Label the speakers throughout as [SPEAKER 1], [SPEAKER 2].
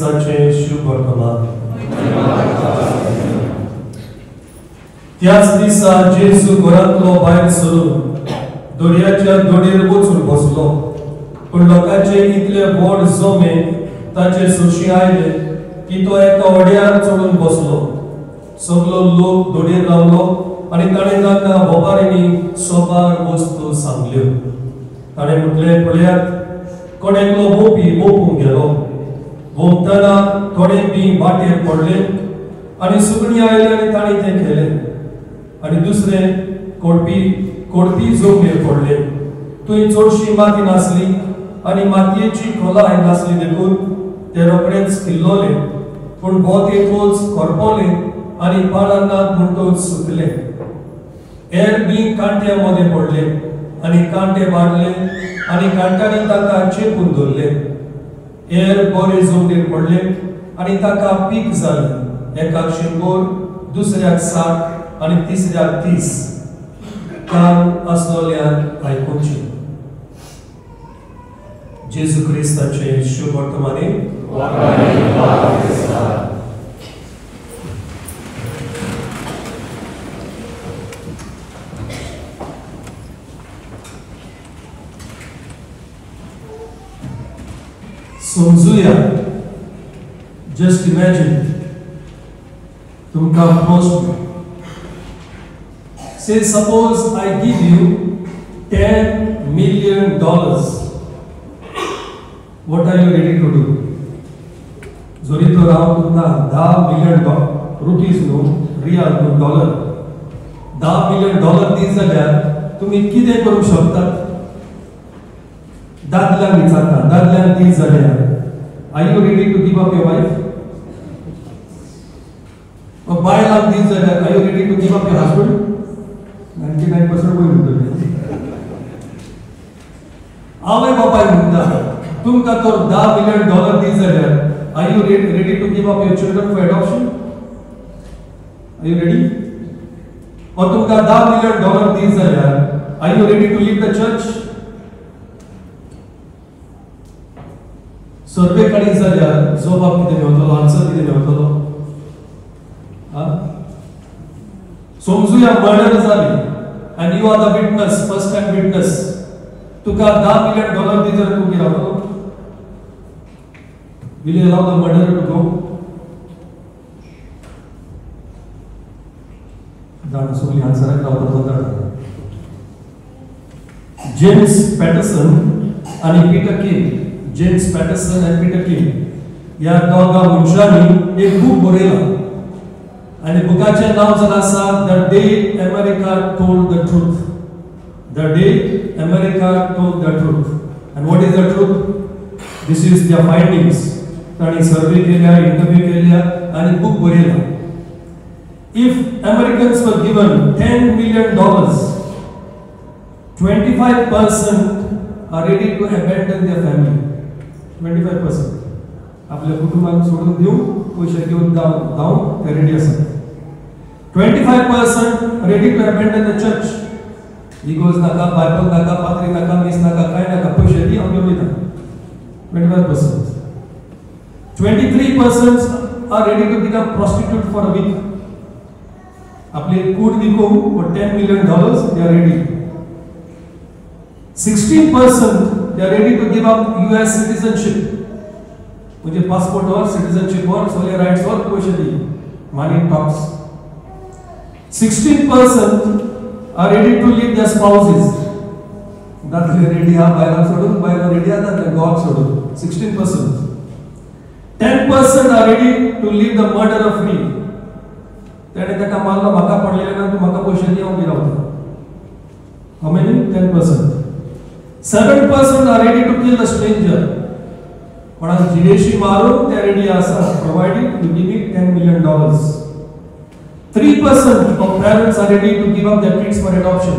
[SPEAKER 1] क्रिस्ताचें शुभ वर्तमान. त्याच दिसा जेजू घरांतलो भायर सरून दर्याच्या दोडयेर वचून बसलो. पूण लोकांचे इतले व्हड जमे ताचे सोशी आयले की तो एका व्हड्यार चडून बसलो. सगलो लोक दोडयेर रावलो आनी ताणें तांकां वपारींनी सोबार वस्तू सांगल्यो. ताणें म्हटलें, पळयात, कोण एकलो वोपी वोपूंक गेलो. वोपतना थोडे बी वाटेर पडले आनी सुकणीं आयली आनी ताणें तें केलें. आनी दुसरें कोडपी जमनीर पडले. थंय चडशी माती नासली आनी मातयेची खोलाय नासली देखून ते रोखडेच किल्लोले. पूण भोंवत येतकच करपले आनी पाळां नात म्हणटकच सुकले. हेर बी कांट्या मदें पडले आनी कांटे वाडले आनी कांट्यांनी ताका चेपून धरले. हेर बरे जमनीर पडले आनी ताका पीक जालें. एकाक 100, दुसऱ्याक 60 आनी तिसऱ्याक 30. कान आसलोल्यान आयकुचें. जेजू क्रिस्ताचें शुभ वर्तमानी. समजुया, जस्ट इमॅजिन, तुमकां प्रश्न. Say suppose I give you $10 million. What are you ready to do? जरी तर हांव तुमकां $10 मिलियन रुपीज न्हू, रियाल न्हू, डॉलर, $10 मिलियन दीत जाल्यार तुमी कितें करूंक शकतात? दादल्यांक विचारता, दादल्यांक दीत जाल्यार are you ready to give up your wife? बायलांक दीत जाल्यार are you ready to give up your husband? 99% वयर म्हणटले. आवय बापाय म्हणटा, तुमकां तर $10 मिलियन दीत जाल्यार are you ready to give up your children for adoption? Are you ready? और तुमकां $10 मिलियन दीत जाल्यार are you ready to leave the church? Survey काडीत जाल्यार जवाब कितें मेळटलो, आन्सर कितें मेळटलो? समजुया मर्डर जाली आनी you are the witness, first time witness. तुका $10 मिलियन दीत जाल्यार तूं कितें रावतलो? Will you allow the murderer to go? जाणा सगळीं आन्सराक रावता जाणा. जेम्स पॅटरसन आनी Peter king, James Patterson आनी पीटर किंग ह्या दोगां मनशांनी एक बूक बरयला आनी बुकाचें नांव जावन आसा the day America told the truth. The day America told the truth. And what is the truth? This is their findings. तांणी सर्वे केल्या, इंटरव्यू केल्या आनी बूक बरयला. If Americans were given $10 million, 25% are ready to abandon their family. 25% आपल्या कुटुंबाक सोडून दिवन पयशे घेवन धांवूंक ते रेडी आसात. 25% ready to abandon the church. इगोर्ज नाका, बायबल नाका, पाद्री नाका, मीस नाका, कांय नाका, पयशे दी हांव घेवन वयता. 25%. 23% are ready to become prostitute for a week. आपली कूड विकूंक for $10 million they are ready. 16% they are ready to give up US citizenship. म्हणजे पासपोर्ट वर, सिटीजनशिप वर, सगळे रायट्स वर पयशे दी, money talks. 16% are ready to leave their spouses. दादले ready आहा बायलांक सोडून, बायलां रेडी आहा दादल्यांक घोवाक सोडून. 16%. 10% are ready to leave the murderer free. तेणें ताका मारलो, म्हाका पडलेलें ना, तूं म्हाका पयशे दी, हांव रावता. How many? 10%. 7% are ready to kill the stranger. कोणाक जिवेशी मारून ते रेडी आसा, provided you give me $10 million. 3% of parents are ready to give up their kids for adoption.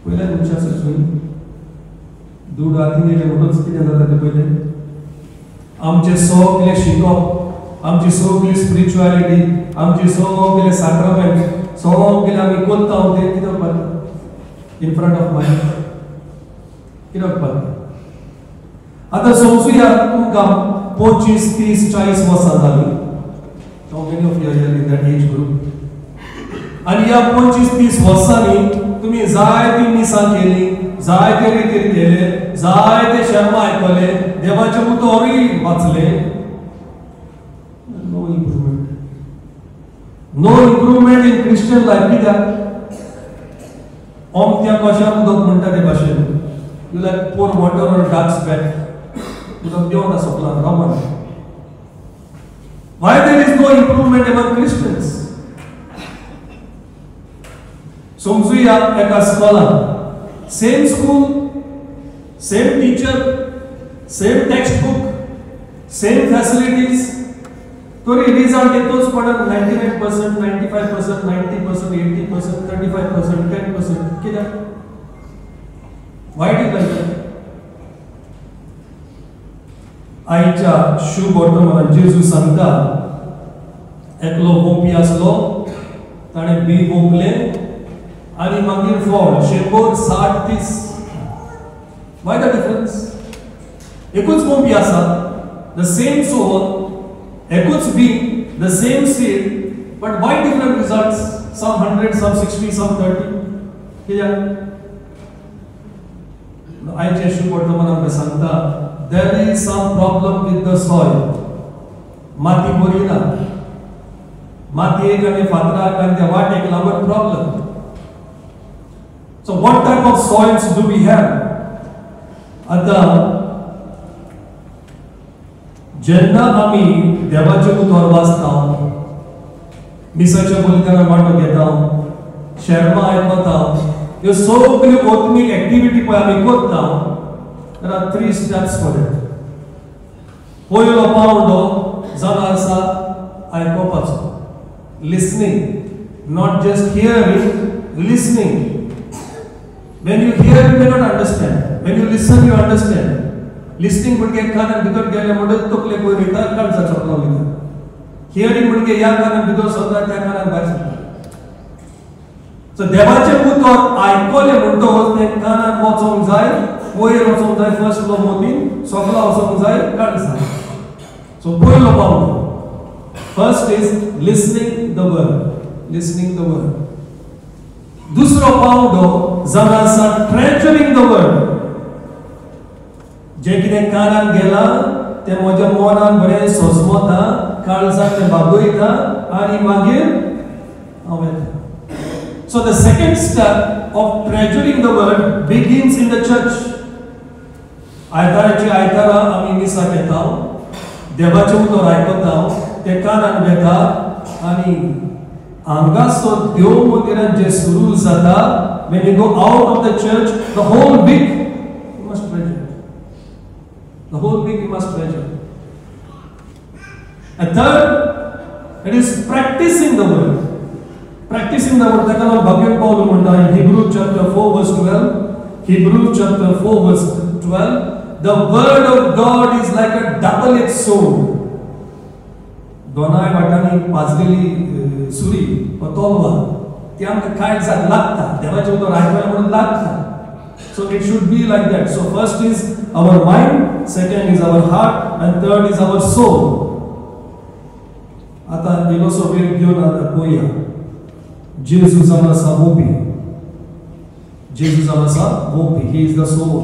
[SPEAKER 1] पयल्या मनशां सोसून दूड हातीन येयले म्हणटकच कितें जाता तें पयलें आमचें सगळें शिकप, आमची सगळी स्पिरिच्युअलिटी, आमची सगळें साक्रामेंट, सगळें आमी करता तें कित्याक पडटा in front of money? कित्याक पडटा? आतां समजुया तुमकां 25, 30, 40 वर्सां जालीं. How many of you are in that age group? आनी ह्या 25, 30 वर्सांनी तुमी जायतीं मिसां केली, जायते रितीर केले, जायते शर्मा आयकले, देवाचें उतरूय वाचलें. No improvement. No improvement in Christian life. कित्याक? ओमत्या कशा उदक म्हणटा ते भाशेन. You like pour water on duck's back. उदक देंवता सोंपलां रावना. Why there is no improvement among Christians? समजुया एका स्कॉलान same school, same teacher, same text book, same facilities, तरी रिजल्ट येतोच पडत 99%, 95%, 90%, 80%, 35%, 10%. कित्याक? Why it is like that? आयच्या शुभ वर्तमानात जेजू सांगता, एकलो वोंपी आसलो, ताणें बी वोंपलें आनी मागीर फळ 100, 60, 30. Why the difference? एकूच वोंपी आसा, the same sower, एकूच बी, the same seed, but why different results? Some 100, some 60, some 30. कित्याक? आयच्या शुभ वर्तमानात आमकां सांगता, there is some problem with the soil. माती बरी ना, मातयेक आनी फातराक आनी त्या वाटेक लागून problem. So what type of soils do we have? आतां जेन्ना आमी देवाचें उतर वाचता, मिसाच्या बलिदानाक वांटो घेता, शेर्मा आयकता, ह्यो सगल्यो आत्मीक एक्टिविटी पळय आमी करता, there are 3 steps for it. पयलो पावंडो जावन आसा आयकुपाचो, listening, not just hearing, listening. When you hear, you may not understand. When you listen, you understand. Listening म्हणजे कानान भितर गेले म्हणून तकले वयर वयता, काळजा चपला वयता. हियरिंग म्हणजे ह्या कानान भितर सरता, त्या कानान भायर सरता. सो देवाचें उतर आयकलें म्हणटकच तें कानान वचोंक जाय, वयर वचोंक जाय, फर्स्ट लो मोतीन सकला वचोंक जाय, काळजा. सो पयलो पावंडो, first is listening the word, listening the word. दुसरो पावंडो जावन आसा ट्रेजरिंग the word. जें कितें कानान गेलां तें म्हज्या मनान बरें सोजमता, काळजाक तें बागयता आनी मागीर हांव येता. So the second step of treasuring the word begins in the church. आयताराची आयतारा आमी मिसाक येता, देवाचें उतर आयकता, तें कानान वेता आनी हांगासो देव मंदिरान जें सुरू जाता, when you go out of the church, the whole week you must treasure. The whole week you must treasure. And third, it is practicing the word. Practicing the word. ताका लागून भगवान पावल म्हणटा in Hebrews chapter 4 verse 12. Hebrews chapter 4 verse 12. The word of God is like a double-edged sword. दोनाय वाटांनी पाजलेली सुरी वा तलवार, ती आमकां काळजाक लागता, देवाचें उतर आयकलें म्हणून लागता. So it should be like that. So first is our mind, second is our heart, and third is our soul. आतां इल्लोसो वेळ घेवन आतां पळोवया. जेजू जावन आसा वोपी, जेजू जावन आसा वोपी, he is the soul.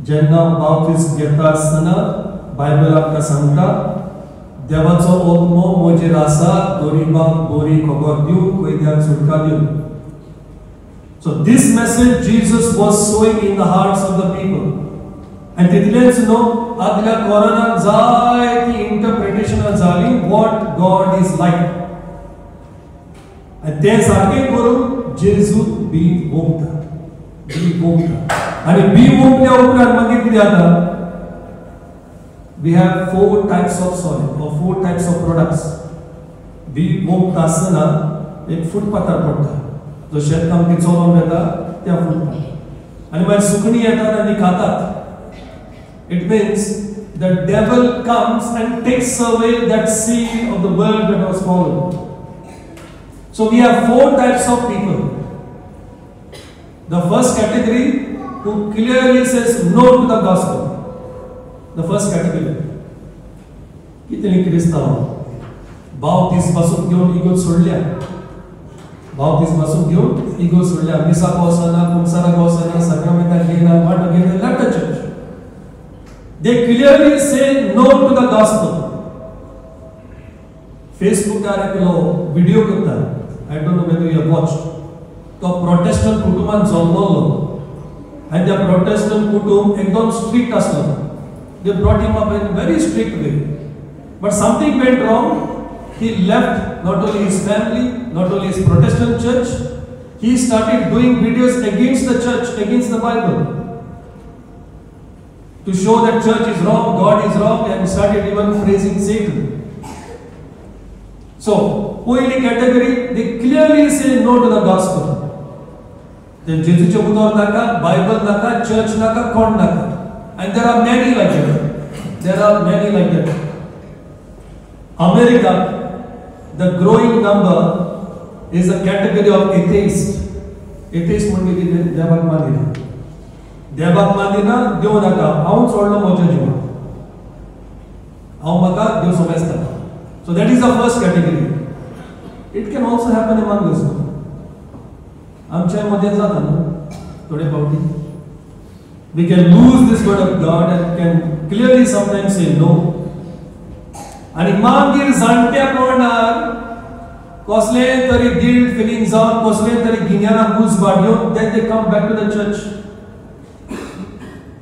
[SPEAKER 1] जेन्ना बाप्तीज्म घेता आसतना बायबल आमकां सांगता, देवाचो आत्मो म्हजेर आसा, गरिबांक बरी खबर दिवंक, कैद्यांक सुटका दिवंक. So this message Jesus was sowing in the hearts of the people. And तितलेंच न्हू, आदल्या कोरानाक जायती इंटरप्रिटेशनां जाली what God is like. आनी तें सारकें करून जेजू बी वोंपता, बी वोंपता. आनी बी वोंपल्या उपरांत मागीर कितें जाता? We have 4 types of soil or 4 types of products. बी वोंपता आसतना एक फुटपाथार पडटा, जो शेतकामती चलोवन वेता त्या फुटपाथ, आनी मागीर सुकणीं येतात आनी खातात. It means the devil comes and takes away that seed of the word that was followed. So we have 4 types of people. The first category, who clearly says no to the gospel. The first category. कितली क्रिस्तांव बावतीस पासून घेवन इगोर्ज सोडल्या, बावतीस पासून घेवन इगोर्ज सोडल्या, मिसाक वचना, कुमसाराक वचना, साक्रामेंताक घेयना, वांटो घेयना, left the church. They clearly say no to the gospel. फेसबुकार एकलो व्हिडिओ करता, I don't know whether you have watched. तो प्रोटेस्टंट कुटुंबान जल्मल्लो आनी त्या प्रोटेस्टंट कुटुंब एकदम स्ट्रिक्ट आसलो. They brought him up in very strict way. But something went wrong. He left not only his family, not only his Protestant church. He started doing videos against the church, against the Bible, to show that church is wrong, God is wrong, and started even praising Satan. So, पयली category, they clearly say no to the gospel. Then जेजूचें उतर नाका, Bible नाका, church नाका, कोण नाका. And there are many like that. There are many like that. America, the growing number is a category of atheist. Atheist म्हणजे कितें? देवाक मानिना, देवाक मानिना, देव नाका, हांव सोडलो म्हज्या जिवाक, हांव म्हाका देव समजता. So that is the first category. It can also happen among us. आमच्या मदें जाता न्हू थोडे फावटी. We can lose this word of God and can clearly sometimes say no. आनी मागीर जाणट्यापणार कसले तरी गिल्ट फिलिंग जावन, कसले तरी गिन्यानाक घुसबाट घेवन, then they come back to the church.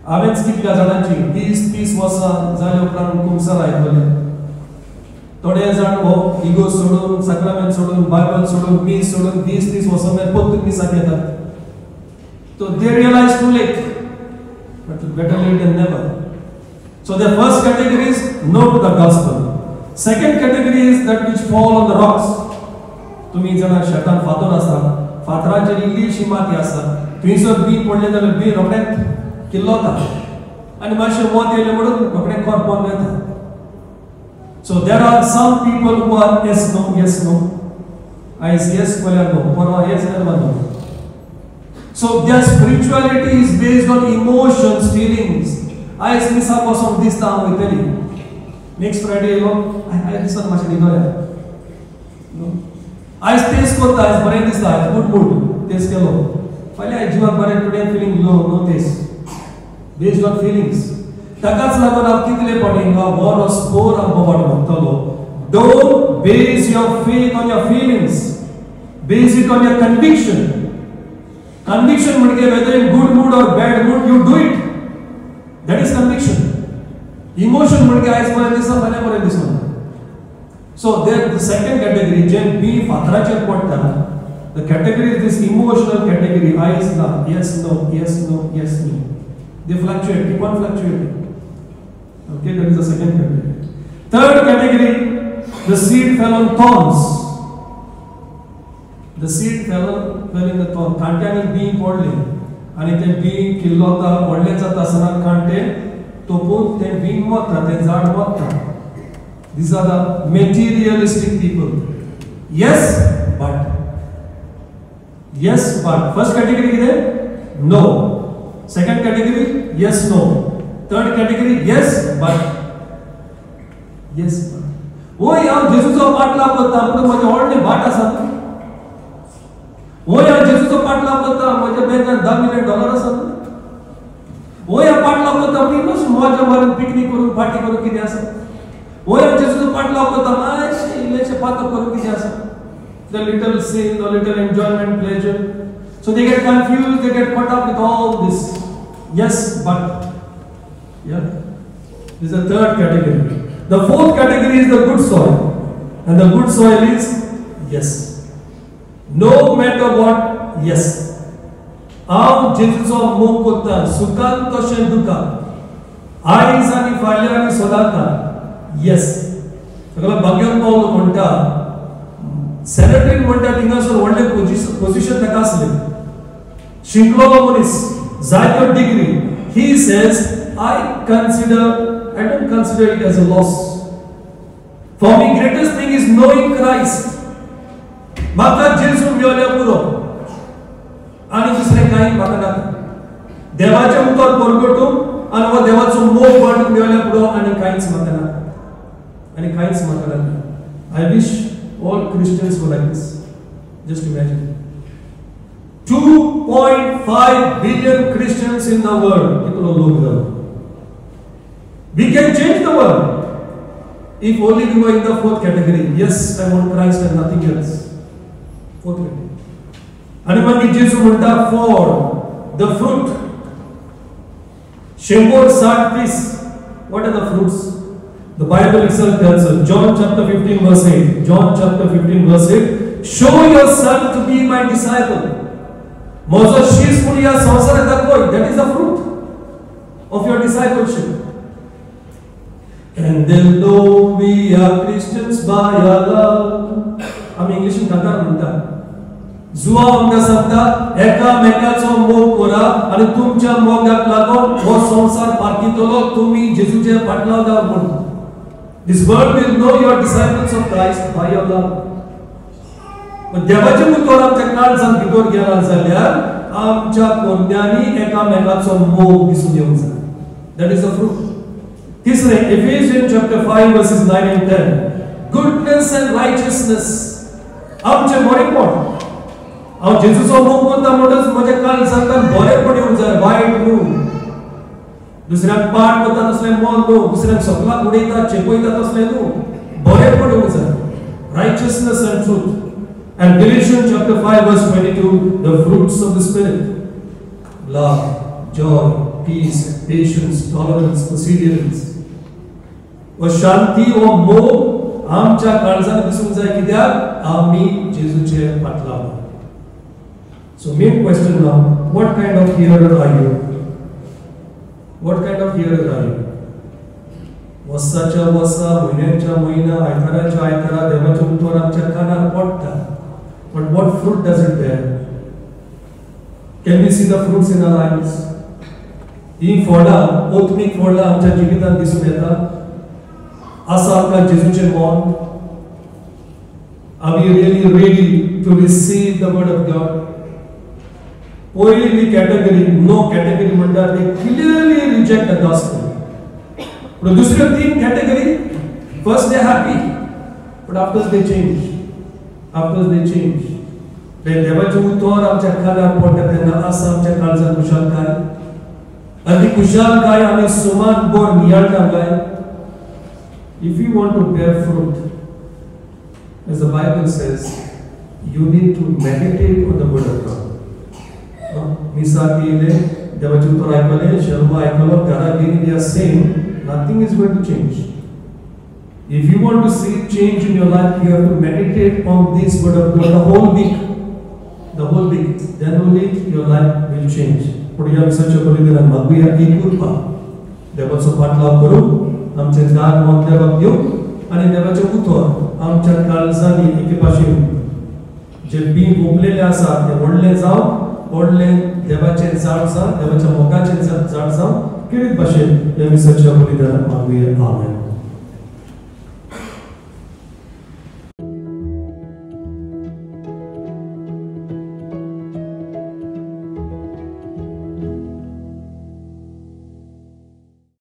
[SPEAKER 1] हांवेंच कितल्या जाणांची 20-30 वर्सां जाले उपरांत कुमसार आयकलें. थोडे जाण हो इगोर्ज सोडून, साक्रामेंत सोडून, बायबल सोडून, मीस सोडून 20-30 वर्सां मेरेन परतून मिसाक येतात. So they realize too late, but better late than never. So the first category is no to the gospel. Second category is that which fall on the rocks. तुम्ही जाणा शेतान फातर आसा, फातराचेर इल्लीशी माती आसा, थंयसर बी पडलें जाल्यार बी रोखडेंच किल्लता आनी मातशें वत येयलें म्हणून रोखडें करपोन वता. So there are some people who are yes no, yes no. आयज yes पळयार नो, परवा yes जाल्यार no. So their spirituality is based on emotions, feelings. आयज मिसाक वचोंक दिसता हांव वयतली, नेक्स्ट फ्रायडे येयलो आयज दिसता मातशें न्हिदोया, आयज तेज करता, आयज बरें दिसता, आयज गुड मूड तेज केलो, फाल्यां आयज जिवाक बरें, today feeling low, no तेज, बेस्ड ऑन फिलिंग्स. ताकाच लागून हांव कितले फावटी हिंगा वरो स्पोर हांव बोवाट म्हणटलो, don't base your faith on your feelings, base it on your conviction. Conviction म्हणजे whether in good mood or bad mood you do it, that is conviction. Emotion म्हणजे आयज बरें दिसना, फाल्यां बरें दिसना. So there the second category जे बी फातराचेर पडटा, the category is this emotional category. आयज ना, yes no, yes no, yes no. They fluctuate, keep on fluctuating. Okay, that is the second category. Third category, the seed fell on thorns. The seed fell in the thorn. कांट्यांनी बी पडलें आनी तें बी किल्लता, व्हडलें जाता आसतना कांटे तोपून तें बी मरता, तें झाड मरता. These are the materialistic people. Yes, but. Yes, but. First category कितें? No. Second category, yes, no. Third category, yes, but. Yes, but. वय हांव जेजूचो पाटलाव करता पूण म्हजें व्हडलें भाट आसा. वय हांव जेजूचो पाटलाव करता, म्हज्या बँकान $10 मिलियन आसा. वय हांव पाटलाव करता पूण इल्लोसो मजा मारून पिकनीक करून पार्टी करून कितें आसा. वय हांव जेजूचो पाटलाव करता, मातशें इल्लेशें पातक करून कितें आसा. The little sin, the little enjoyment, pleasure. So they get confused, they get caught up with all this. Yes, but. Yeah. This is the third category. The fourth category is the good soil. And the good soil is yes. No matter what, yes. हांव जेजूचो मोग करता, सुखान तशें दुखान, आयज आनी फाल्यां आनी सदांकाळ, येस. ताका भाग्यवंत पावलो म्हणटा, सेनेटरीन म्हणटा थिंगासर व्हडलें पोजिशन ताका आसलें, शिकलोलो मनीस, जायत्यो degree. He says, I don't consider it as a loss. For me, greatest thing is knowing Christ. म्हाका जेजू मेळ्ळ्यार पुरो आनी दुसरें कांय म्हाका नाका. देवाचें उतर परगटूंक आनी हो देवाचो मोग वांटूंक मेळ्ळ्यार पुरो, आनी कांयच म्हाका ना, आनी कांयच म्हाका ना. I wish all Christians were like this. Just imagine 2.5 billion Christians in the world. कितलो लोक जालो. We can change the world if only we were in the fourth category. Yes, I want Christ and nothing else. Fourth category. आनी मागीर जेजू म्हणटा for the fruit. 160 30. What are the fruits? The Bible itself tells us. John chapter 15 verse 8. John chapter 15 verse 8. Show yourself to be my disciple. म्हजो शीस म्हणून ह्या संवसाराक दाखय. That is the fruit of your discipleship. And they'll know we are Christians by our love. आमी इंग्लिशीन कांतार म्हणटा. जुआ आमकां सांगता एकामेकाचो मोग करा आनी तुमच्या मोगाक लागून हो संवसार पारखितलो तुमी जेजूचे फाटलाव जाव म्हूण. This world will know you are disciples of Christ by your love. देवाचें उतर आमच्या काळजांत भितर गेला जाल्यार आमच्या कोंड्यांनी एकामेकाचो मोग दिसून येवंक जाय. That is a fruit. तिसरें, Ephesians chapter 5 verses 9 and 10. Goodness and righteousness. आमचें बरेंपण. हांव जेजूचो मोग करता म्हणटच म्हज्या काळजांतल्यान बरेंपण येवंक जाय, वायट न्हू. दुसऱ्यांक पाड करता तसलें मन न्हू, दुसऱ्यांक सकलाक उडयता चेपयता तसलें न्हू, बरेंपण येवंक जाय. Righteousness and truth. And Galatians chapter 5 verse 22, the fruits of the Spirit: love, joy, peace, patience, tolerance, perseverance. व शांती व मोग आमच्या काळजांत दिसूंक जाय, कित्याक आमी जेजूचे फाटलाव. So main question now, what kind of hearer are you? What kind of hearer are you? वर्साच्या वर्सा, म्हयन्याच्या म्हयन्या, आयताराच्या आयतारा देवाचें उतर आमच्या कानार पडटा. But what fruit does it bear? Can we see the fruits in our lives? ही फळां, आत्मीक फळां आमच्या जिवितांत दिसून येता. आसा आमकां जेजूचें मन? Are we really ready to receive the word of God? पयली कॅटेगरी, नो कॅटेगरी म्हणटा ते क्लियरली रिजेक्ट the gospel. पूण दुसऱ्यो तीन category, first they happy, but after they change. After they change. ते देवाचें उतर आमच्या कानार पडटा तेन्ना आसा आमच्या काळजांत खुशालकाय, आनी ती खुशालकाय आमी सुमान भर नियाळटा काय? If you want to bear fruit, as the Bible says, you need to meditate on the word of God. मिसाक येयले, देवाचें उतर आयकलें, शर्मा आयकलो, घरा गेली, they are same, nothing is going to change. If you want to see change in your life, you have to meditate on this word of God the whole week. The whole week. Then only your life will change. पूण ह्या मिसाच्या बलिदानान मागुया ही कृपा, देवाचो फाटलाव करूं, आमचें दान मन देवाक दिवं आनी देवाचें उतर आमच्या काळजांनी एके भाशेन जे बीं रोंपलेलें आसा तें व्हडलें जावं, व्हडलें देवाचें झाड जावं, देवाच्या मोगाचें झाड जावं, किरीत भाशेन ह्या मिसाच्या बलिदानान मागुया. आमेन.